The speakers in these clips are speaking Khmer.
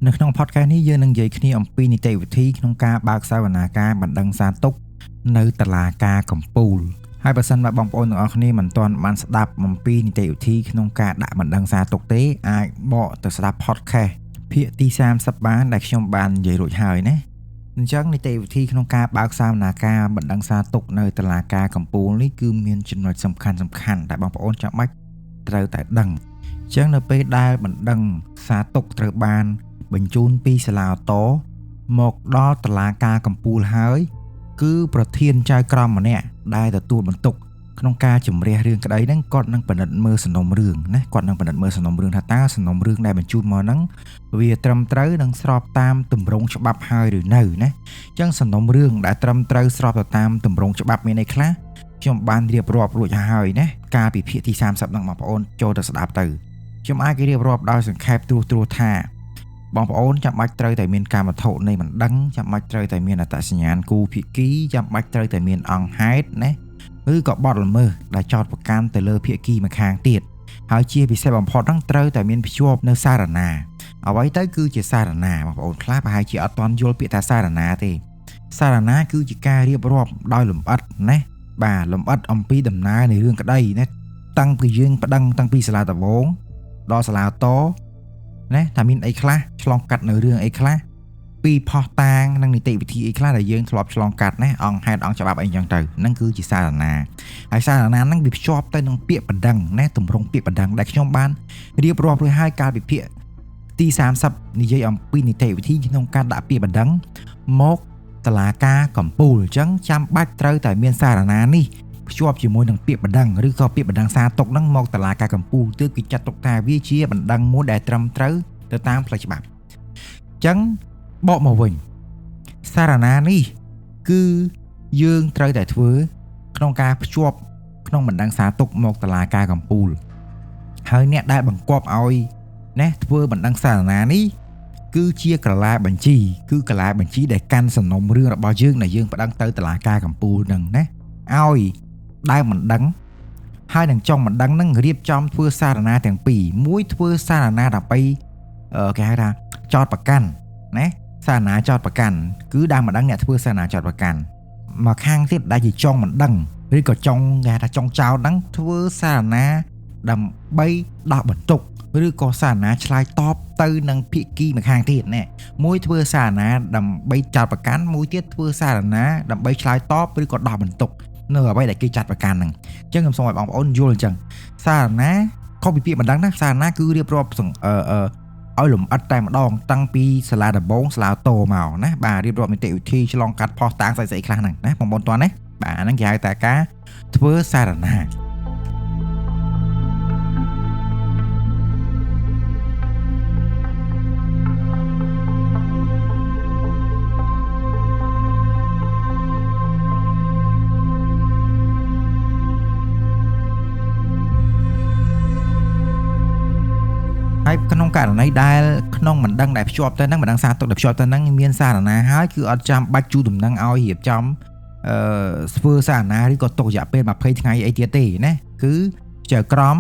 នៅក្នុង podcast នេះយើងនឹងនិយាយគ្នាអំពីនីតិវិធីក្នុងការបើកសវនាការបណ្ដឹងសារទុក្ខនៅតុលាការកំពូលហើយបើសិនបើបងប្អូនទាំងអស់គ្នាមិនទាន់បានស្ដាប់អំពីនីតិវិធីក្នុងការដាក់បណ្ដឹងសារទុក្ខទេអាចបកទៅស្ដាប់ podcast ភាគទី30បានដែលខ្ញុំបាននិយាយរួចហើយណាអញ្ចឹងនីតិវិធីក្នុងការបើកសវនាការបណ្ដឹងសារទុក្ខនៅតុលាការកំពូលនេះគឺមានចំណុចសំខាន់ៗដែលបងប្អូនចាំបាច់ត្រូវតែដឹងអញ្ចឹងនៅពេលដែលបណ្ដឹងសារទុក្ខត្រូវបានបញ្ជូនពីសាលាឧទ្ធរណ៍មកដល់តុលាការកំពូលហើយគឺប្រធានចៅក្រមម្នាក់ដែលទទួលបន្ទុកក្នុងការជំរះរឿងក្តីហ្នឹងគាត់នឹងពិនិត្យមើលសំណុំរឿងណាគាត់នឹងពិនិត្យមើលសំណុំរឿងថាតើសំណុំរឿងដែលបញ្ជូនមកហ្នឹងវាត្រឹមត្រូវនិងស្របតាមទម្រង់ច្បាប់ហើយឬនៅណាអញ្ចឹងសំណុំរឿងដែលត្រឹមត្រូវស្របទៅតាមទម្រង់ច្បាប់មានអីខ្លះខ្ញុំបានរៀបរាប់រួចហើយណាកាលពីភាគទី30ហ្នឹងបងប្អូនចូលទៅស្ដាប់ទៅខ្ញុំអាចរៀបរាប់ដោយសង្ខេបត្រួសៗថាបងប្អូនចាំបាច់ត្រូវតែមានកម្មវត្ថុនៃបណ្ដឹងចាំបាច់ត្រូវតែមានអត្តសញ្ញាណគូភាគីចាំបាច់ត្រូវតែមានអង្គហេតុណាឬក៏បទល្មើសដែលចោទប្រកាន់ទៅលើភាគីម្ខាងទៀតហើយជាពិសេសបំផុតហ្នឹងត្រូវតែមានភ្ជាប់នៅសារណាអ្វីទៅគឺជាសារណាបងប្អូនខ្លះប្រហែលជាអត់ទាន់យល់ពាក្យថាសារណាទេសារណាគឺជាការរៀបរាប់ដោយលម្អិតណាបាទលម្អិតអំពីដំណើរនៃរឿងក្តីណាតាំងពីយើងប្តឹងតាំងពីសាលាដំបូងដល់សាលាឧទ្ធរណ៍ណាថាមានអីខ្លះឆ្លងកាត់នៅរឿងអីខ្លះពីផុសតាងនិងនីតិវិធីអីខ្លះដែលយើងធ្លាប់ឆ្លងកាត់ណាអង្គហេតុអង្គច្បាប់អីចឹងទៅហ្នឹងគឺជាសារណាហើយសារណាហ្នឹងវាភ្ជាប់ទៅនឹងពាក្យបណ្ដឹងណាទម្រង់ពាក្យបណ្ដឹងដែលខ្ញុំបានរៀបរាប់រួចហើយកាលពីភាគទី30និយាយអំពីនីតិវិធីក្នុងការដាក់ពាក្យបណ្ដឹងមកតុលាការកំពូលអញ្ចឹងចាំបាច់ត្រូវតែមានសារណានេះភ្ជាប់ជាមួយនឹងពាក្យបណ្ដឹងឬក៏ពាក្យបណ្ដឹងសារទុក្ខហ្នឹងមកតុលាការកំពូលទើបគេចាត់ទុកថាវាជាបណ្ដឹងមួយដែលត្រឹមត្រូវទៅតាមផ្លូវច្បាប់អញ្ចឹងបកមកវិញសារណានេះគឺយើងត្រូវតែធ្វើក្នុងការភ្ជាប់ក្នុងបណ្ដឹងសារទុក្ខមកតុលាការកំពូលហើយអ្នកដែលបង្គាប់ឲ្យណាធ្វើបណ្ដឹងសារណានេះគឺជាក្រឡាបញ្ជីគឺក្រឡាបញ្ជីដែលកាន់សំណុំរឿងរបស់យើងដែលយើងប្តឹងទៅតុលាការកំពូលហ្នឹងណាឲ្យដើមបណ្ដឹងហើយនឹងចុងបណ្ដឹងហ្នឹងរៀបចំធ្វើសារណាទាំងពីរមួយធ្វើសារណាដើម្បីគេហៅថាចោតប្រកាន់ណាសារណាចោតប្រកាន់គឺដើមបណ្ដឹងអ្នកធ្វើសារណាចោតប្រកាន់មកខាងទៀតដែលជាចុងបណ្ដឹងឬក៏ចុងគេហៅថាចុងចោតហ្នឹងធ្វើសារណាដើម្បីដោះបន្ទុកឬក៏សារណាឆ្លើយតបទៅនឹងភាគីម្ខាងទៀតណាមួយធ្វើសារណាដើម្បីចោតប្រកាន់មួយទៀតធ្វើសារណាដើម្បីឆ្លើយតបឬក៏ដោះបន្ទុកនៅអ្វីដែលគេចាត់ប្រកាន់ហ្នឹងអញ្ចឹងខ្ញុំសូមឲ្យបងប្អូនយល់អញ្ចឹងសារណាខុសពីពាក្យបណ្ដឹងណាសារណាគឺរៀបរាប់ឲ្យលម្អិតតែម្ដងតាំងពីសាលាដំបងសាលាតោមកណាបាទរៀបរាប់នីតិវិធីឆ្លងកាត់ផុសតាងស្អីៗខ្លះហ្នឹងណាបងប្អូនតន់ណាបាទអាហ្នឹងគេហៅថាការធ្វើសារណាហើយក្នុងករណីដែលក្នុងបណ្ដឹងដែលភ្ជាប់ទៅហ្នឹងបណ្ដឹងសារទុក្ខដែលភ្ជាប់ទៅហ្នឹងមានសារណាហើយគឺអត់ចាំបាច់ជូនដំណឹងឲ្យរៀបចំធ្វើសារណាឬក៏ទុករយៈពេល20ថ្ងៃអីទៀតទេណាគឺចៅក្រម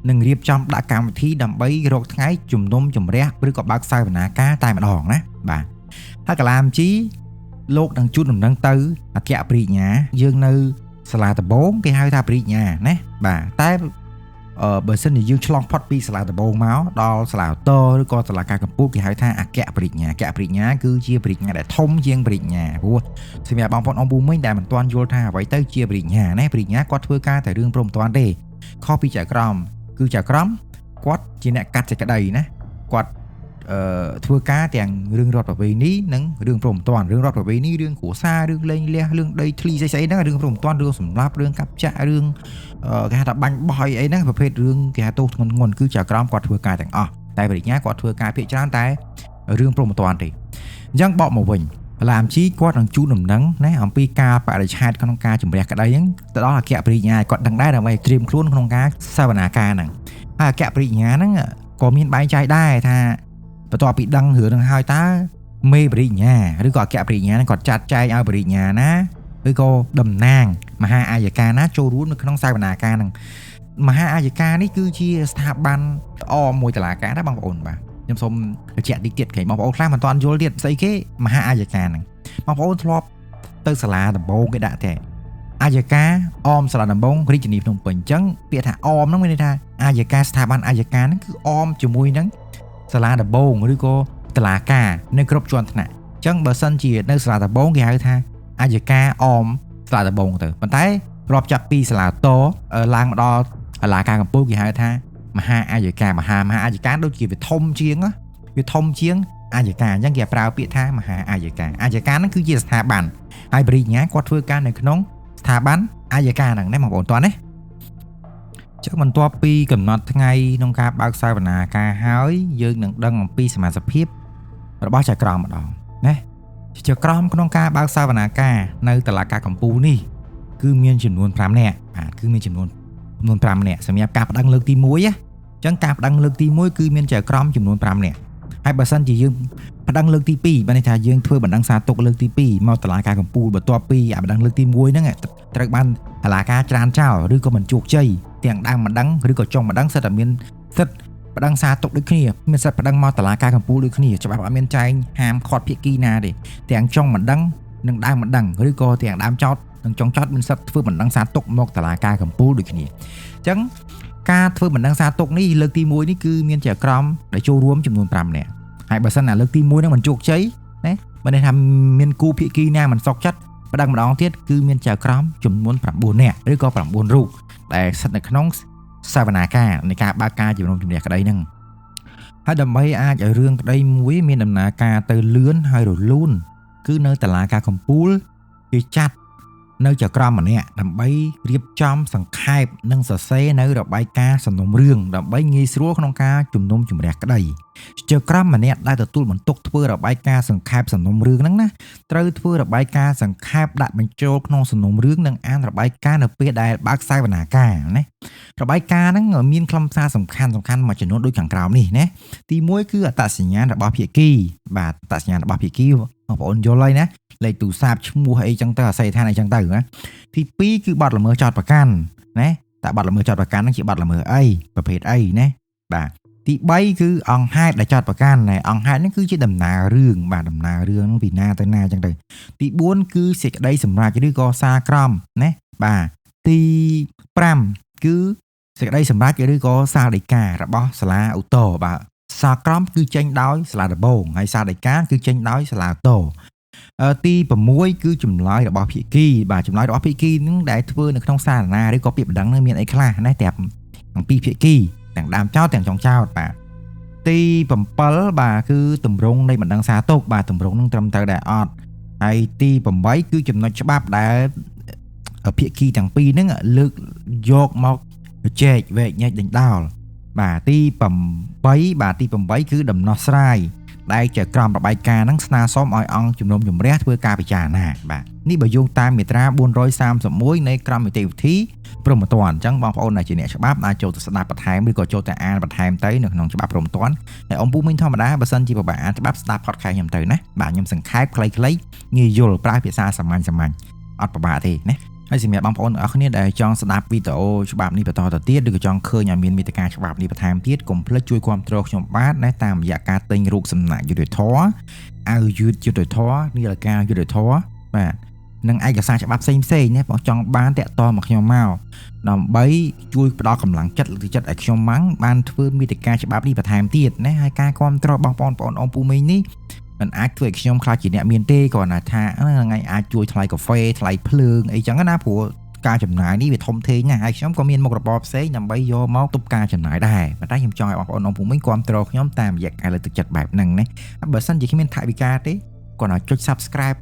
នឹងរៀបចំដាក់កម្មវិធីដើម្បីរកថ្ងៃជំនុំជម្រះឬក៏បើកសវនាការតែម្ដងណាបាទហើយកលាមជីលោកនឹងជូនដំណឹងទៅអគ្គព្រះរាជអាជ្ញាយើងនៅសាលាដំបងគេហៅថាព្រះរាជអាជ្ញាណាបាទតែបើសិនជាយើងឆ្លងផុតពីសាលាដំបងមកដល់សាលាឧទ្ធរណ៍ឬក៏សាលាការកំពូលគេហៅថាអគ្គព្រះរាជអាជ្ញាអគ្គព្រះរាជអាជ្ញាគឺជាព្រះរាជអាជ្ញាដែលធំជាងព្រះរាជអាជ្ញាព្រោះសម្រាប់បងប្អូនអង្គពូមីងដែលមិនទាន់យល់ថាអ្វីទៅជាព្រះរាជអាជ្ញាណាព្រះរាជអាជ្ញាគាត់ធ្វើការតែរឿងព្រមទាន់ទេខុសពីចៅក្រមគឺចៅក្រមគាត់ជាអ្នកកាត់សេចក្តីណាគាត់ធ្វើការទាំងរឿងរដ្ឋប្រវេណីនិងរឿងព្រមទាន់រឿងរដ្ឋប្រវេណីរឿងគ្រួសាររឿងលេងលះរឿងដីធ្លីស្អីៗហ្នឹងរឿងព្រមទាន់រឿងសម្លាប់រឿងកាប់ចាក់រឿងគេហៅថាបាញ់បោះអីហ្នឹងប្រភេទរឿងគេហៅទោសធ្ងន់ធ្ងរគឺចៅក្រមគាត់ធ្វើការទាំងអស់តែបរិញ្ញាគាត់ធ្វើការភាគច្រើនតែរឿងព្រមទាន់ទេអញ្ចឹងបកមកវិញឡាមជីគាត់នឹងជូនដំណឹងណាអំពីការបរិច្ឆេទក្នុងការជំរះក្តីហ្នឹងទៅដល់អគ្គព្រះរាជអាជ្ញាគាត់ដឹងដែរដើម្បីត្រៀមខ្លួនក្នុងការសវនាការហ្នឹងហើយអគ្គព្រះរាជអាជ្ញាហ្នឹងក៏មានបែងចែកដែរថាបន្ទាប់ពីដឹងរឿងហ្នឹងហើយតើមេបរិញ្ញាឬក៏អគ្គបរិញ្ញាហ្នឹងគាត់ចាត់ចែងឲ្យបរិញ្ញាណាឬក៏តំណាងមហាអាយកាណាចូលរួមនៅក្នុងសវនាការហ្នឹងមហាអាយកានេះគឺជាស្ថាប័នអមួយតុលាការដែរបងប្អូនបាទ ខ្ញុំសូមបញ្ជាក់តិចទៀតក្រែងបងប្អូនខ្លះមិនទាន់យល់ទៀតស្អីគេមហាអាយកាហ្នឹងបងប្អូនធ្លាប់ទៅសាលាដំបងគេដាក់តែអាយកាអមសាលាដំបងរាជធានីភ្នំពេញអញ្ចឹងពាក្យថាអមហ្នឹងមានន័យថាអាយកាស្ថាប័នអាយកាហ្នឹងគឺអមជាមួយនឹងសាលាដំបងឬក៏តុលាការនៅគ្រប់ជាន់ថ្នាក់អញ្ចឹងបើសិនជានៅសាលាដំបងគេហៅថាអាយកាអមសាលាដំបងទៅប៉ុន្តែរាប់ចាប់ពីសាលាតឡើងមកដល់តុលាការកំពូលគេហៅថាមហាអាយកាមហាអាយកាដូចជាវាធំជាងវាធំជាងអាយកាអញ្ចឹងគេប្រើពាក្យថាមហាអាយកាអាយកាហ្នឹងគឺជាស្ថាប័នហើយបរិញ្ញាគាត់ធ្វើការនៅក្នុងស្ថាប័នអាយកាហ្នឹងណាបងប្អូនតោះណាចឹងបន្ទាប់ពីកំណត់ថ្ងៃក្នុងការបើកសវនាការហើយយើងនឹងដឹងអំពីសមាជិកភាពរបស់ចៅក្រមម្ដងណាចៅក្រមក្នុងការបើកសវនាការនៅតុលាការកំពូលនេះគឺមានចំនួន5នាក់បាទគឺមានចំនួន5នាក់សម្រាប់ការប្តឹងលើកទី1ណាអញ្ចឹងការប្តឹងលើកទី1គឺមានចៅក្រមចំនួន5នាក់ហើយបើសិនជាយើងប្តឹងលើកទី2បានន័យថាយើងធ្វើបណ្ដឹងសារទុកលើកទី2មកតុលាការកំពូលបន្ទាប់ពីអាបណ្ដឹងលើកទី1ហ្នឹងត្រូវបានតុលាការច្រានចោលឬក៏មិនជោគជ័យទាំងដើមបណ្ដឹងឬក៏ចុងបណ្ដឹងសិតតែមានសិទ្ធិប្តឹងសារទុកដូចគ្នាមានសិទ្ធិប្តឹងមកតុលាការកំពូលដូចគ្នាច្បាប់អត់មានចែងហាមឃាត់ភាគីណាទេទាំងចុងបណ្ដឹងនិងដើមបណ្ដឹងឬក៏ទាំងដើមចោតនិងចុងចោតមានសិទ្ធិធ្វើបណ្ដឹងសារទុកមកតុលាការកំពូលដូចគ្នាអញ្ចឹងការធ្វើបណ្ដឹងសារទុកនេះលើកទី1នេះគឺមានចៅក្រមដែលចូលរួមចំនួន5នាក់ហើយបើសិនណាលើកទី1ហ្នឹងមិនជោគជ័យណាបើន័យថាមានគូភាគីណាមិនសុខចិត្តប្តឹងម្ដងទៀតគឺមានចៅក្រមចំនួន9នាក់ឬក៏9រូបដែលស្ថិតនៅក្នុងសវនាការនៃការបើកការជំនុំជម្រះក្តីហ្នឹងហើយដើម្បីអាចឲ្យរឿងក្តីមួយមានដំណើរការទៅលឿនហើយរលូនគឺនៅតុលាការកំពូលគេចាត់នៅចៅក្រមម្នាក់ដើម្បីរៀបចំសង្ខេបនិងសរសេរនៅរបាយការណ៍សំណុំរឿងដើម្បីងាយស្រួលក្នុងការជំនុំជម្រះក្តីចៅក្រមម្នាក់ដែលទទួលបន្ទុកធ្វើរបាយការណ៍សង្ខេបសំណុំរឿងហ្នឹងណាត្រូវធ្វើរបាយការណ៍សង្ខេបដាក់បញ្ចូលក្នុងសំណុំរឿងនិងអានរបាយការណ៍នៅពេលដែលបើកសវនាការណារបាយការណ៍ហ្នឹងមានខ្លឹមសារសំខាន់មួយចំនួនដូចខាងក្រោមនេះណាទី1គឺអត្តសញ្ញាណរបស់ភាគីបាទអត្តសញ្ញាណរបស់ភាគីបងប្អូនយល់ហើយណាលេខទូរស័ព្ទឈ្មោះអីចឹងទៅអាស័យដ្ឋានអីចឹងទៅណាទី2គឺបទល្មើសចោទប្រកាន់ណាតើបទល្មើសចោទប្រកាន់ហ្នឹងជាបទល្មើសអីប្រភេទអីណាបាទទី3គឺអង្គហេតុដែលចោទប្រកាន់ណាអង្គហេតុហ្នឹងគឺជាដំណើររឿងបាទដំណើររឿងហ្នឹងពីណាទៅណាចឹងទៅទី4គឺសេចក្តីសម្រេចឬក៏សារក្រមណាបាទទី5គឺសេចក្តីសម្រេចឬក៏សាលដីការបស់សាលាឧទ្ធរណ៍បាទសាលក្រមគឺចេញដោយសាលាដំបងហើយសាលដីកាគឺចេញដោយសាលាឧទ្ធរណ៍ទី6គឺចម្លើយរបស់ភាគីបាទចម្លើយរបស់ភាគីនឹងដែលធ្វើនៅក្នុងសារណាឬក៏ពាក្យបណ្ដឹងនឹងមានអីខ្លះណាទាំងពីរភាគីទាំងដើមចោតទាំងចុងចោតបាទទី7បាទគឺទម្រង់នៃបណ្ដឹងសារទុកបាទទម្រង់នឹងត្រឹមត្រូវដែរអត់ហើយទី8គឺចំណុចច្បាប់ដែលភាគីទាំងពីរហ្នឹងលើកយកមកជែកវែកញែកដេញដោលបាទទី8បាទទី8គឺដំណោះស្រាយដែលចៅក្រមរបាយការណ៍ហ្នឹងស្នើសុំឲ្យអង្គជំនុំជម្រះធ្វើការពិចារណាបាទនេះបើយោងតាមមាត្រា431នៃក្រមនីតិវិធីព្រហ្មទណ្ឌអញ្ចឹងបងប្អូនដែលជាអ្នកច្បាប់អាចចូលទៅស្ដាប់បន្ថែមឬក៏ចូលទៅអានបន្ថែមទៅនៅក្នុងច្បាប់ព្រហ្មទណ្ឌហើយអំពូមីងធម្មតាបើសិនជាពិបាកអានច្បាប់ស្ដាប់ podcast ខ្ញុំទៅណាបាទខ្ញុំសង្ខេបខ្លីៗងាយយល់ប្រើភាសាសាមញ្ញៗអត់ពិបាកទេណាហើយសម្រាប់បងប្អូនទាំងអស់គ្នាដែលចង់ស្ដាប់វីដេអូច្បាប់នេះបន្តទៅទៀតឬក៏ចង់ឃើញឲ្យមានមេតិកាច្បាប់នេះបន្ថែមទៀតកុំភ្លេចជួយគាំទ្រខ្ញុំបាទណាតាមរយៈការទិញរូបសំណាកយុត្តិធម៌អាវយឺតយុត្តិធម៌នាឡិកាយុត្តិធម៌បាទនិងឯកសារច្បាប់ផ្សេងៗណាបងចង់បានតាក់ទងមកខ្ញុំមកដើម្បីជួយផ្ដល់កម្លាំងចិត្តលើកទឹកចិត្តឲ្យខ្ញុំម៉ាំងបានធ្វើមេតិកាច្បាប់នេះបន្ថែមទៀតណាហើយការគាំទ្របងប្អូនអ៊ំពូមីងនេះមិនអាចធ្វើឲ្យខ្ញុំខ្លាចជាអ្នកមានទេគ្រាន់តែថាថ្ងៃអាចជួយថ្លៃកាហ្វេថ្លៃភ្លើងអីចឹងណាព្រោះការចំណាយនេះវាធំធេងណាស់ហើយខ្ញុំក៏មានមុខរបរផ្សេងដើម្បីយកមកទប់ការចំណាយដែរប៉ុន្តែខ្ញុំចង់ឲ្យបងប្អូនអ៊ំពូមីងគាំទ្រខ្ញុំតាមរយៈការលើកទឹកចិត្តបែបហ្នឹងណាបើសិនជាគ្មានថវិកាទេគ្រាន់តែចុច Subscribe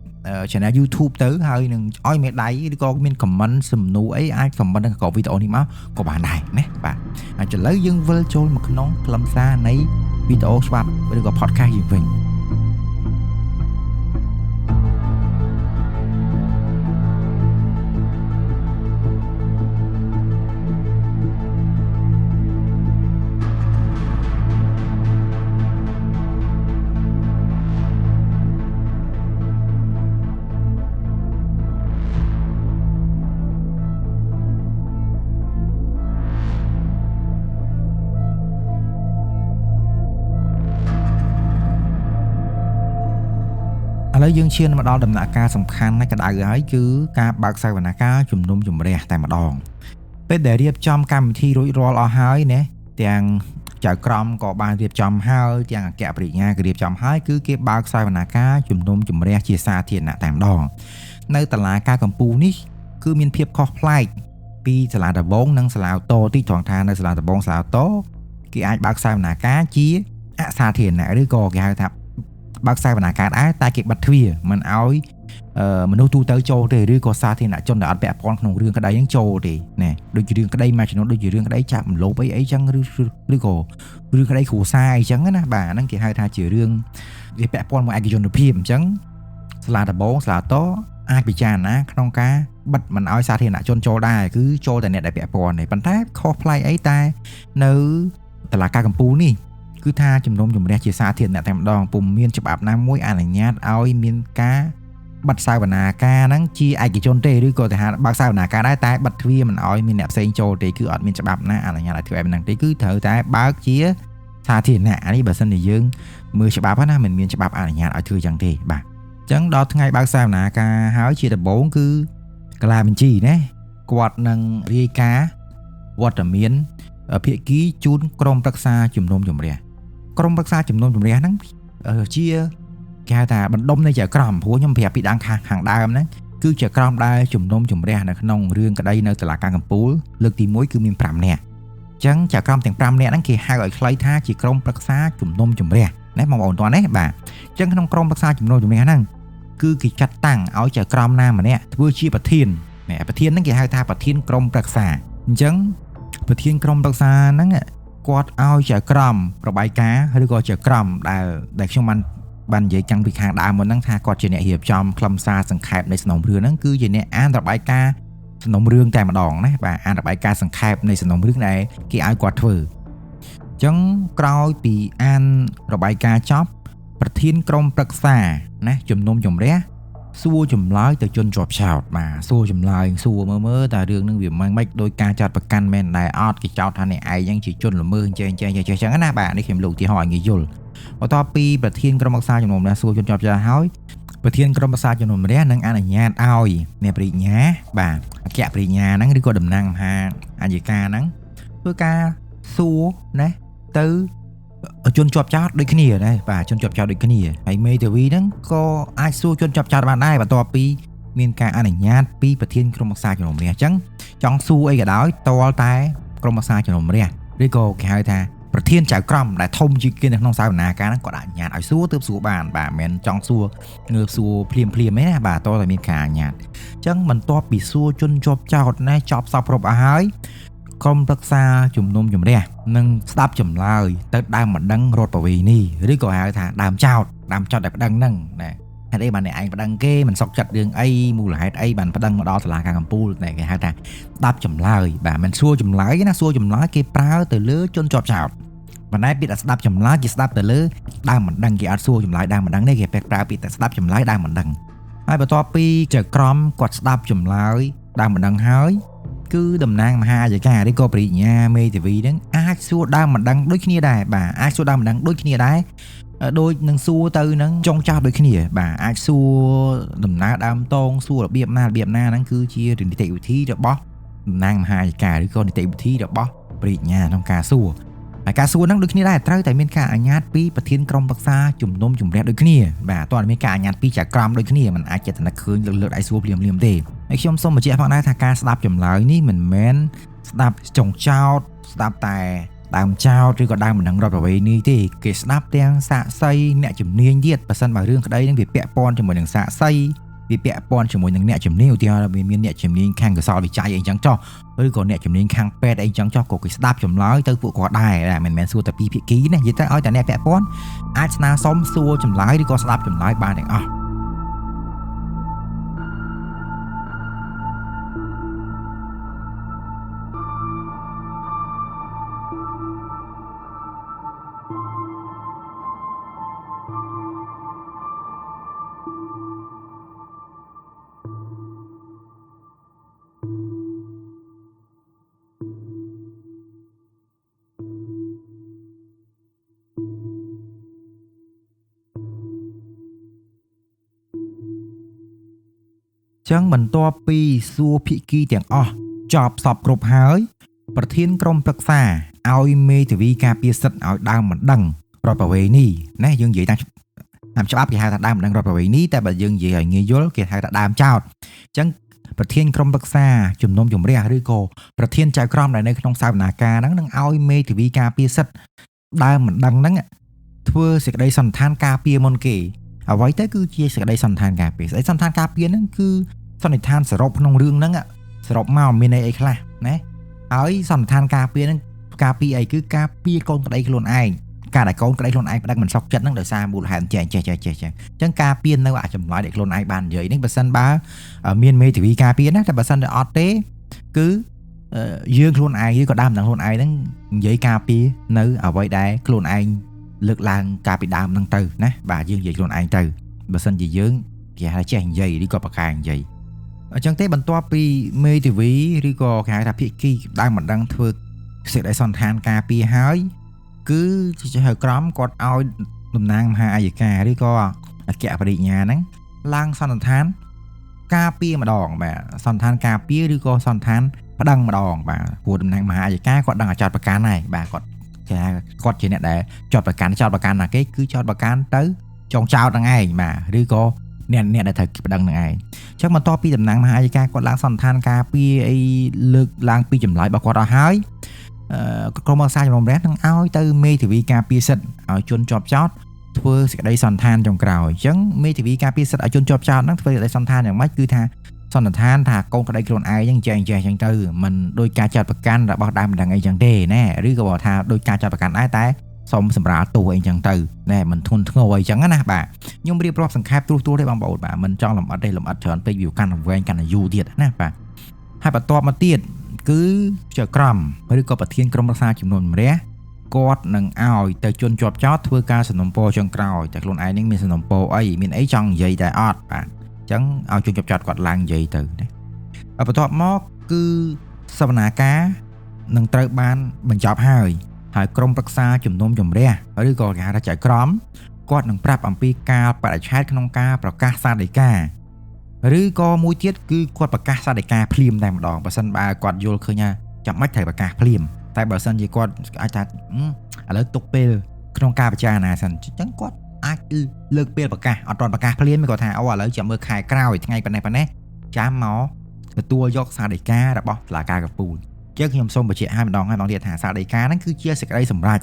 Channel YouTube ទៅហើយនឹងឲ្យមេដៃឬក៏មាន comment សំណួរអីអាច comment នៅក្រោមវីដេអូនេះមកក៏បានដែរណាបាទហើយឥឡូវយើងវិលចូលមកក្នុងខ្លឹមសារនៃវីដេអូច្បាប់ឬក៏ podcast យើងវិញ ឥឡូវយើងឈានមកដល់ដំណាក់កាលសំខាន់នៃក្តៅហើយគឺការបើកសវនាការជំនុំជម្រះតែម្ដងពេលដែលរៀបចំកម្មវិធីរួចរាល់អស់ហើយណាទាំងចៅក្រមក៏បានរៀបចំហើយទាំងអគ្គព្រះរាជអាជ្ញាក៏រៀបចំហើយគឺគេបើកសវនាការជំនុំជម្រះជាសាធារណៈតែម្ដងនៅតុលាការកំពូលនេះគឺមានភាពខុសប្លែកពីសាលាដំបងនិងសាលាឧទ្ធរណ៍ទីត្រង់ថានៅសាលាដំបងសាលាឧទ្ធរណ៍គេអាចបើកសវនាការជាអសាធារណៈឬក៏គេហៅថាបើកសវនាការដែរតែគេបិទទ្វារមិនឲ្យមនុស្សទូទៅចូលទេឬក៏សាធារណជនដែលអត់ពាក់ព័ន្ធក្នុងរឿងក្តីហ្នឹងចូលទេណាដូចជារឿងក្តីមួយចំនួនដូចជារឿងក្តីចាប់រំលោភអីចឹងឬក៏រឿងក្តីគ្រួសារអីចឹងណាបាទហ្នឹងគេហៅថាជារឿងវាពាក់ព័ន្ធមួយឯកជនភាពអញ្ចឹងសាលាដំបងសាលាតអាចពិចារណាក្នុងការបិទមិនឲ្យសាធារណជនចូលដែរគឺចូលតែអ្នកដែលពាក់ព័ន្ធទេប៉ុន្តែខុសប្លែកអីតែនៅតុលាការកំពូលនេះគឺថាជំនុំជម្រះជាសាធារណៈតែម្ដងពុំមានច្បាប់ណាមួយអនុញ្ញាតឲ្យមានការបិទសវនាការហ្នឹងជាឯកជនទេឬក៏ទៅហាបើកសវនាការដែរតែបិទទ្វារមិនឲ្យមានអ្នកផ្សេងចូលទេគឺអត់មានច្បាប់ណាអនុញ្ញាតឲ្យធ្វើបែបហ្នឹងទេគឺត្រូវតែបើកជាសាធារណៈអានេះបើសិនជាយើងមើលច្បាប់ណាមិនមានច្បាប់អនុញ្ញាតឲ្យធ្វើចឹងទេបាទអញ្ចឹងដល់ថ្ងៃបើកសវនាការហើយជាដំបូងគឺកាឡាបញ្ជីណាគាត់នឹងរាយការណ៍វត្តមានភាគីជូនក្រុមប្រឹក្សាជំនុំជម្រះក្រុមប្រឹក្សាជំនុំជម្រះហ្នឹងជាគេហៅថាបណ្ដុំនៃចៅក្រមព្រោះខ្ញុំប្រាប់ពីដើមខាងដើមហ្នឹងគឺជាក្រមដែលជំនុំជម្រះនៅក្នុងរឿងក្តីនៅតុលាការកំពូលលើកទី1គឺមាន5នាក់អញ្ចឹងចៅក្រមទាំង5នាក់ហ្នឹងគេហៅឲ្យខ្លីថាជាក្រុមប្រឹក្សាជំនុំជម្រះណាបងប្អូនតោះនេះបាទអញ្ចឹងក្នុងក្រុមប្រឹក្សាជំនុំជម្រះហ្នឹងគឺគេចាត់តាំងឲ្យចៅក្រមណាម្នាក់ធ្វើជាប្រធានណាប្រធានហ្នឹងគេហៅថាប្រធានក្រុមប្រឹក្សាអញ្ចឹងប្រធានក្រុមប្រឹក្សាហ្នឹងគាត់ឲ្យចៅក្រមរបាយការណ៍ឬក៏ចៅក្រមដែលខ្ញុំបាននិយាយតាំងពីខាងដើមមុនហ្នឹងថាគាត់ជាអ្នករៀបចំខ្លឹមសារសង្ខេបនៃសំណុំរឿងហ្នឹងគឺជាអ្នកអានរបាយការណ៍សំណុំរឿងតែម្ដងណាបាទអានរបាយការណ៍សង្ខេបនៃសំណុំរឿងដែលគេឲ្យគាត់ធ្វើអញ្ចឹងក្រោយពីអានរបាយការណ៍ចប់ប្រធានក្រុមប្រឹក្សាណាជំនុំជម្រះសួរចម្លើយទៅជនជាប់ចោតបាទសួរចម្លើយសួរមើលតើរឿងនឹងវាមិនម៉េចដោយការចាត់ប្រកាន់មែនដែរអត់គេចោទថាអ្នកឯងហ្នឹងជាជនល្មើសចេះចេះចេះចឹងណាបាទនេះខ្ញុំលោកឧទាហរណ៍ឲ្យងាយយល់បន្ទាប់ពីប្រធានក្រុមប្រឹក្សាជំនុំជម្រះសួរជនជាប់ចោតហើយប្រធានក្រុមប្រឹក្សាជំនុំជម្រះនឹងអនុញ្ញាតឲ្យអ្នកព្រះរាជអាជ្ញាបាទអគ្គព្រះរាជអាជ្ញាហ្នឹងឬក៏តំណាងមហាអយ្យការហ្នឹងធ្វើការសួរណាទៅជនជាប់ចោតដូចគ្នាដែរបាទជនជាប់ចោតដូចគ្នាហើយមេធាវីហ្នឹងក៏អាចសួរជនជាប់ចោតបានដែរបន្ទាប់ពីមានការអនុញ្ញាតពីប្រធានក្រុមប្រឹក្សាជំនុំជម្រះអញ្ចឹងចង់សួរអីក៏ដោយតលតែក្រុមប្រឹក្សាជំនុំជម្រះឬក៏គេហៅថាប្រធានចៅក្រមដែលធំជាងគេនៅក្នុងសវនាការហ្នឹងគាត់អនុញ្ញាតឲ្យសួរទើបសួរបានបាទមិនមែនចង់សួរងើបសួរភ្លាមភ្លាមទេណាបាទតតែមានការអនុញ្ញាតអញ្ចឹងបន្ទាប់ពីសួរជនជាប់ចោតណាចប់សពគ្រប់អស់ហើយក្រុមប្រឹក្សាជំនុំជម្រះនឹងស្ដាប់ចម្លើយទៅដើមបណ្ដឹងរដ្ឋប្រវេណីឬក៏ហៅថាដើមចោតដែលប្តឹងហ្នឹងណាហេតុអីបានអ្នកឯងប្តឹងគេមិនសុខចិត្តរឿងអីមូលហេតុអីបានប្តឹងមកដល់តុលាការកំពូលតែគេហៅថាស្ដាប់ចម្លើយបាទមិនសួរចម្លើយណាសួរចម្លើយគេប្រើទៅលើជនជាប់ចោតប៉ុន្តែពាក្យថាស្ដាប់ចម្លើយគេស្ដាប់ទៅលើដើមបណ្ដឹងគេអត់សួរចម្លើយដើមបណ្ដឹងទេគេប្រើពាក្យថាស្ដាប់ចម្លើយដើមបណ្ដឹងហើយបន្ទាប់ពីចៅក្រមគាត់ស្ដាប់ចម្លើយដើមបណ្ដឹងហើយគឺតំណាងមហាអយ្យការឬក៏ព្រះរាជអាជ្ញាមេធាវីហ្នឹងអាចសួរដើមបណ្ដឹងដូចគ្នាដែរបាទអាចសួរដើមបណ្ដឹងដូចគ្នាដែរដូចនឹងសួរទៅនឹងចុងចោតដូចគ្នាបាទអាចសួរដំណើរដើមតងសួររបៀបណារបៀបណាហ្នឹងគឺជានីតិវិធីរបស់តំណាងមហាអយ្យការឬក៏នីតិវិធីរបស់ព្រះរាជអាជ្ញាក្នុងការសួរហើយការសួរហ្នឹងដូចគ្នាដែរត្រូវតែមានការអនុញ្ញាតពីប្រធានក្រុមប្រឹក្សាជំនុំជម្រះដូចគ្នាបាទតើមានការអនុញ្ញាតពីចៅក្រមដូចគ្នាมันអាចចេតនាឃើញលើកដៃសួរភ្លាមៗទេហើយខ្ញុំសូមបញ្ជាក់ផងដែរថាការស្ដាប់ចម្លើយនេះមិនមែនស្ដាប់ចុងចោតស្ដាប់តែដើមចោតឬក៏ដើមបណ្ដឹងរដ្ឋប្រវេណីទេគេស្ដាប់ទាំងសាក្សីអ្នកជំនាញទៀតបើសិនបើរឿងក្តីនឹងវាពាក់ព័ន្ធជាមួយនឹងសាក្សីវាពាក់ព័ន្ធជាមួយនឹងអ្នកជំនាញឧទាហរណ៍វាមានអ្នកជំនាញខាងកសលវិច័យអីចឹងចុះឬក៏អ្នកជំនាញខាងពេទ្យអីចឹងចុះក៏គេស្ដាប់ចម្លើយទៅពួកគាត់ដែរមិនមែនសួរតែពីរភាគីណានិយាយទៅឲ្យតែអ្នកពាក់ព័ន្ធអាចស្នើសុំសួរចម្លើយឬក៏ស្ដាប់ចម្លើយបានទាំងអស់ ចឹងបន្ទាប់ពីសួរភាគីទាំងអស់ចប់សពគ្រប់ហើយប្រធានក្រុមប្រឹក្សាឲ្យមេធាវីការពារសិទ្ធិឲ្យដើមមិនដឹងរដ្ឋប្រវេណីណាយើងនិយាយតាមច្បាប់គេហៅថាដើមមិនដឹងរដ្ឋប្រវេណីតែបើយើងនិយាយឲ្យងាយយល់គេហៅថាដើមចោតអញ្ចឹងប្រធានក្រុមប្រឹក្សាជំនុំជម្រះឬក៏ប្រធានចៅក្រមដែលនៅក្នុងសវនាការហ្នឹងនឹងឲ្យមេធាវីការពារសិទ្ធិដើមមិនដឹងហ្នឹងធ្វើសេចក្តីសន្និដ្ឋានការពារមុនគេអ្វីទៅគឺជាសេចក្តីសន្និដ្ឋានការពារសេចក្តីសន្និដ្ឋានការពារហ្នឹងគឺសន្និដ្ឋានសរុបក្នុងរឿងហ្នឹងសរុបមកមានន័យអីខ្លះណាហើយសន្និដ្ឋានការពារហ្នឹងការពារអីគឺការពារកូនក្តីខ្លួនឯងការដែលកូនក្តីខ្លួនឯងប្តឹងមិនសុខចិត្តហ្នឹងដោយសារមូលហេតុចេះចេះចេះចេះអញ្ចឹងការពារនៅអាចម្លើយដែលខ្លួនឯងបាននិយាយហ្នឹងបើសិនបើមានមេធាវីការពារណាតែបើសិនតែអត់ទេគឺយើងខ្លួនឯងឬក៏ដើមនឹងខ្លួនឯងហ្នឹងនិយាយការពារនៅអ្វីដែលខ្លួនឯងលើកឡើងការពីដើមហ្នឹងទៅណាបាទយើងនិយាយខ្លួនឯងទៅបើសិនជាយើងគេហៅចេះនិយាយឬក៏ប្រកែកនិយាយអញ្ចឹងទេបន្ទាប់ពីមេធាវីឬក៏គេហៅថាភាគីដើមមិនដឹងធ្វើសេចក្តីសន្និដ្ឋានការពារហើយគឺជាចៅក្រមគាត់ឲ្យតំណាងមហាអយ្យការឬក៏អគ្គបរិញ្ញាហ្នឹងឡើងសន្និដ្ឋានការពារម្ដងបាទសន្និដ្ឋានការពារឬក៏សន្និដ្ឋានប្តឹងម្ដងបាទព្រោះតំណាងមហាអយ្យការគាត់ដឹងអាចោតប្រកាន់ហើយបាទគាត់គេហៅគាត់ជាអ្នកដែលចោតប្រកាន់ចោតប្រកាន់ណាគេគឺចោតប្រកាន់ទៅចងចោតហ្នឹងឯងបាទឬក៏អ្នកដែលត្រូវប្តឹងហ្នឹងឯងអញ្ចឹងបន្ទាប់ពីតំណាងមហាអយ្យការគាត់ឡើងសន្និដ្ឋានការពារអីលើកឡើងពីចម្លើយរបស់គាត់អស់ហើយក្រុមប្រឹក្សាជំនុំជម្រះនឹងឲ្យទៅមេធាវីការពារសិទ្ធិឲ្យជនជាប់ចោតធ្វើសេចក្តីសន្និដ្ឋានចុងក្រោយអញ្ចឹងមេធាវីការពារសិទ្ធិឲ្យជនជាប់ចោតហ្នឹងធ្វើសេចក្តីសន្និដ្ឋានយ៉ាងម៉េចគឺថាសន្និដ្ឋានថាកូនក្តីខ្លួនឯងហ្នឹងចេះចេះអញ្ចឹងទៅមិនដោយការចាត់ប្រកាន់របស់ដើមមិនដឹងអីចឹងទេណែឬក៏បើថាដោយការចាត់ប្រកាន់ដែរតែសុំសម្រាលទោសអីចឹងទៅណែមិនធ្ងន់ធ្ងរអីចឹងណាបាទខ្ញុំរៀបរាប់សង្ខេបត្រួសត្រាសទេបងប្អូនបាទមិនចង់លម្អិតទេលម្អិតច្រើនពេកវាកាន់តែវែងកាន់តែយូរទៀតណាបាទហើយបន្ទាប់មកទៀតគឺចៅក្រមឬក៏ប្រធានក្រុមប្រឹក្សាជំនុំជម្រះគាត់នឹងឲ្យទៅជនជាប់ចោតធ្វើការសំណូមពរចុងក្រោយតែខ្លួនឯងនឹងមានសំណូមពរអីមានអីចង់និយាយតែអត់បាទអញ្ចឹងឲ្យជនជាប់ចោតគាត់ឡើងនិយាយទៅណាបន្ទាប់មកគឺសវនាការនឹងត្រូវបានបញ្ចប់ហើយហើយក្រុមប្រឹក្សាជំនុំជម្រះឬក៏គេហៅថាចៅក្រមគាត់នឹងប្រាប់អំពីកាលបរិច្ឆេទក្នុងការប្រកាសសាលដីកាឬក៏មួយទៀតគឺគាត់ប្រកាសសាលដីកាភ្លាមតែម្ដងបើសិនបើគាត់យល់ឃើញថាចាំបាច់ត្រូវប្រកាសភ្លាមតែបើសិនជាគាត់អាចថាឥឡូវទុកពេលក្នុងការពិចារណាសិនអញ្ចឹងគាត់អាចលើកពេលប្រកាសអត់ទាន់ប្រកាសភ្លាមគាត់ថាអូឥឡូវចាំមើលខែក្រោយថ្ងៃប៉ុណ្ណេះប៉ុណ្ណេះចាំមកទទួលយកសាលដីការបស់តុលាការកំពូលអញ្ចឹងខ្ញុំសូមបញ្ជាក់ឲ្យម្ដងហើយម្ដងទៀតថាសាលដីកាហ្នឹងគឺជាសេចក្តីសម្រេច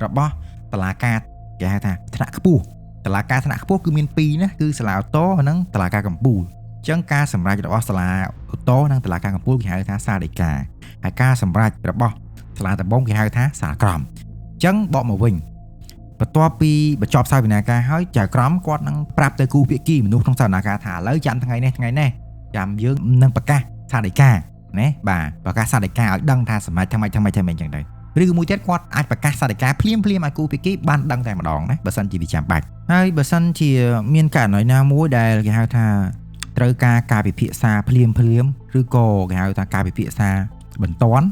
របស់តុលាការគេហៅថាថ្នាក់ខ្ពស់តុលាការថ្នាក់ខ្ពស់គឺមានពីរណាគឺសាលាឧទ្ធរណ៍និងតុលាការកំពូលអញ្ចឹងការសម្រេចរបស់សាលាឧទ្ធរណ៍និងតុលាការកំពូលគេហៅថាសាលដីកាហើយការសម្រេចរបស់សាលាដំបូងគេហៅថាសាលក្រមអញ្ចឹងបកមកវិញបន្ទាប់ពីបញ្ចប់សវនាការហើយចៅក្រមគាត់នឹងប្រាប់ទៅគូភាគីមនុស្សក្នុងសវនាការថាឥឡូវចាំថ្ងៃនេះថ្ងៃនេះចាំយើងនឹងប្រកាសសាលដីកាណាបាទប្រកាសសាលដីកាឲ្យដឹងថាសម្រេចធ្វើម៉េចធ្វើម៉េចធ្វើម៉េចអញ្ចឹងទៅឬមួយទៀតគាត់អាចប្រកាសសាលដីកាភ្លាមភ្លាមឲ្យគូភាគីបានដឹងតែម្ដងណាបើសិនជាវាចាំបាច់ហើយបើសិនជាមានករណីណាមួយដែលគេហៅថាត្រូវការការពិភាក្សាភ្លាមភ្លាមឬក៏គេហៅថាការពិភាក្សាបន្ទាន់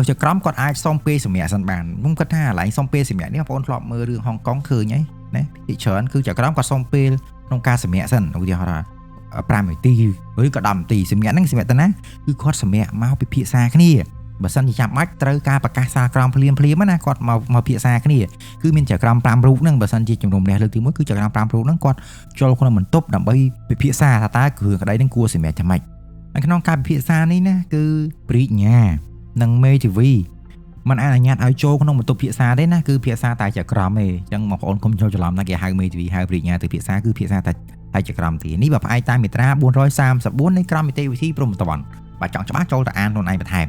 ចៅក្រមគាត់អាចសុំពេលសម្រាកសិនបានខ្ញុំគិតថាកន្លែងសុំពេលសម្រាកនេះបងប្អូនធ្លាប់មើលរឿងហុងកុងឃើញហើយណាភាគច្រើនគឺចៅក្រមគាត់សុំពេលក្នុងការសម្រាកសិនឧទាហរណ៍ថា5នាទីឬក៏10នាទីសម្រាកហ្នឹងសម្រាកទៅណាគឺគាត់សម្រាកមកពិភាក្សាគ្នាបើសិនជាចាំបាច់ត្រូវការប្រកាសសាលក្រមភ្លាមភ្លាមណាគាត់មកពិភាក្សាគ្នាគឺមានចៅក្រម5រូបហ្នឹងបើសិនជាជំនុំរះលើកទី1គឺចៅក្រម5រូបហ្នឹងគាត់ចូលក្នុងបន្ទប់ដើម្បីពិភាក្សាថាតើគ្រឿងក្តីហ្នឹងគួរសម្រេចថាម៉េចនៅក្នុងការពិភាក្សានេះណាគឺព្រាជ្ញានិងមេធាវីมันអនុញ្ញាតឲ្យចូលក្នុងបន្ទប់ពិភាក្សាទេណាគឺពិភាក្សាតែចៅក្រមទេអញ្ចឹងបងប្អូនកុំចូលច្រឡំណាគេហៅមេធាវីហៅព្រាជ្ញាទៅពិភាក្សាគឺពិភាក្សាតែចៅក្រមទេនេះបើផ្អែកតាមមាត្រា434នៃក្រមនីតិវិធីព្រហ្មទណ្ឌបើចង់ច្បាស់ចូលទៅអានខ្លួនឯងបន្ថែម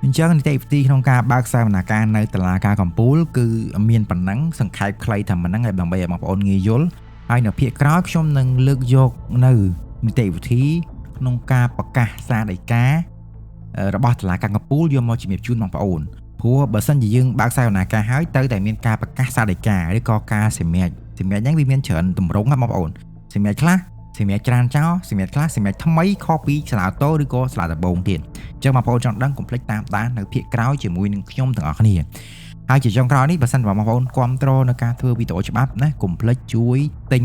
អញ្ចឹងនីតិវិធីក្នុងការបើកសវនាការនៅតុលាការកំពូលគឺមានប៉ុណ្ណឹងសង្ខេបខ្លីតែប៉ុណ្ណឹងហើយដើម្បីឲ្យបងប្អូនងាយយល់ហើយនៅភាគក្រោយខ្ញុំនឹងលើកយកនៅនីតិវិធីក្នុងការប្រកាសសាលដីការបស់តុលាការកំពូលយកមកជំរាបជូនបងប្អូនព្រោះបើសិនជាយើងបើកសវនាការហើយត្រូវតែមានការប្រកាសសាលដីកាឬក៏ការសម្រេចសម្រេចហ្នឹងវាមានច្រើនទម្រង់ណាបងប្អូនសម្រេចខ្លះសម្រាប់ច្រានចោលសម្រាប់ខ្លះសម្រាប់ថ្មីខុសពីសាលាតូឬក៏សាលាដំបូងទៀតអញ្ចឹងបងប្អូនចង់ដឹងកុំភ្លេចតាមដាននៅភាគក្រោយជាមួយនឹងខ្ញុំទាំងអស់គ្នាហើយជាចុងក្រោយនេះបើសិនបងប្អូនគាំទ្រនៅការធ្វើវីដេអូច្បាប់ណាកុំភ្លេចជួយទិញ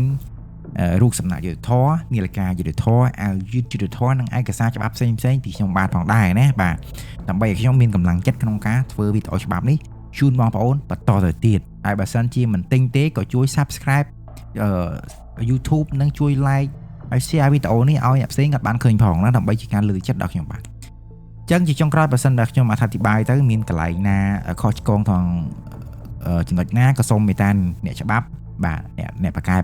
រូបសំណាកយុត្តិធម៌នាឡិកាយុត្តិធម៌អាវយឺតយុត្តិធម៌និងឯកសារច្បាប់ផ្សេងផ្សេងពីខ្ញុំបាទផងដែរណាបាទដើម្បីឲ្យខ្ញុំមានកម្លាំងចិត្តក្នុងការធ្វើវីដេអូច្បាប់នេះជូនបងប្អូនបន្តទៅទៀតហើយបើសិនជាមិនទិញទេក៏ជួយ Subscribe YouTube និងជួយ Like ហើយ share វីដេអូនេះឲ្យអ្នកផ្សេងគាត់បានឃើញផងណាដើម្បីជាការលើកទឹកចិត្តដល់ខ្ញុំបាទចឹងជាចុងក្រោយបើសិនដល់ខ្ញុំអធិប្បាយទៅមានកន្លែងណាខុសឆ្គងថងចំណុចណាក៏សូមមេត្តាអ្នកច្បាប់បាទអ្នកបកកែ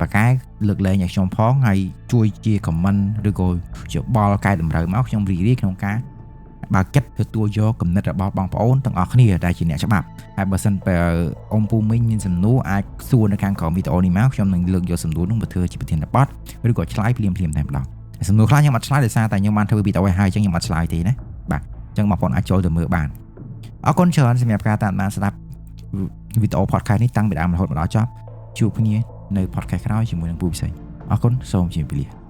លើកលែងឲ្យខ្ញុំផងហើយជួយជា comment ឬក៏ជាបលកែតម្រូវមកខ្ញុំរីករាយក្នុងការបើកចិត្តទទួលយកគំនិតរបស់បងប្អូនទាំងអស់គ្នាដែលជាអ្នកច្បាប់ហើយបើសិនបើអ៊ំពូមីងមានសំណួរអាចសួរនៅខាងក្រោមវីដេអូនេះមកខ្ញុំនឹងលើកយកសំណួរនោះមកធ្វើជាប្រធានបទឬក៏ឆ្លើយភ្លាមៗតែម្ដងសំណួរខ្លះខ្ញុំអត់ឆ្លើយដោយសារតែខ្ញុំបានធ្វើវីដេអូឲ្យហើយអញ្ចឹងខ្ញុំអត់ឆ្លើយទេណាបាទអញ្ចឹងបងប្អូនអាចចូលទៅមើលបានអរគុណច្រើនសម្រាប់ការតាមដានស្ដាប់វីដេអូ podcast នេះតាំងពីដើមរហូតមកដល់ចប់ជួបគ្នានៅ podcast ក្រោយជាមួយនឹងពូពិសេសអរគុណសូមជម្រាបលា។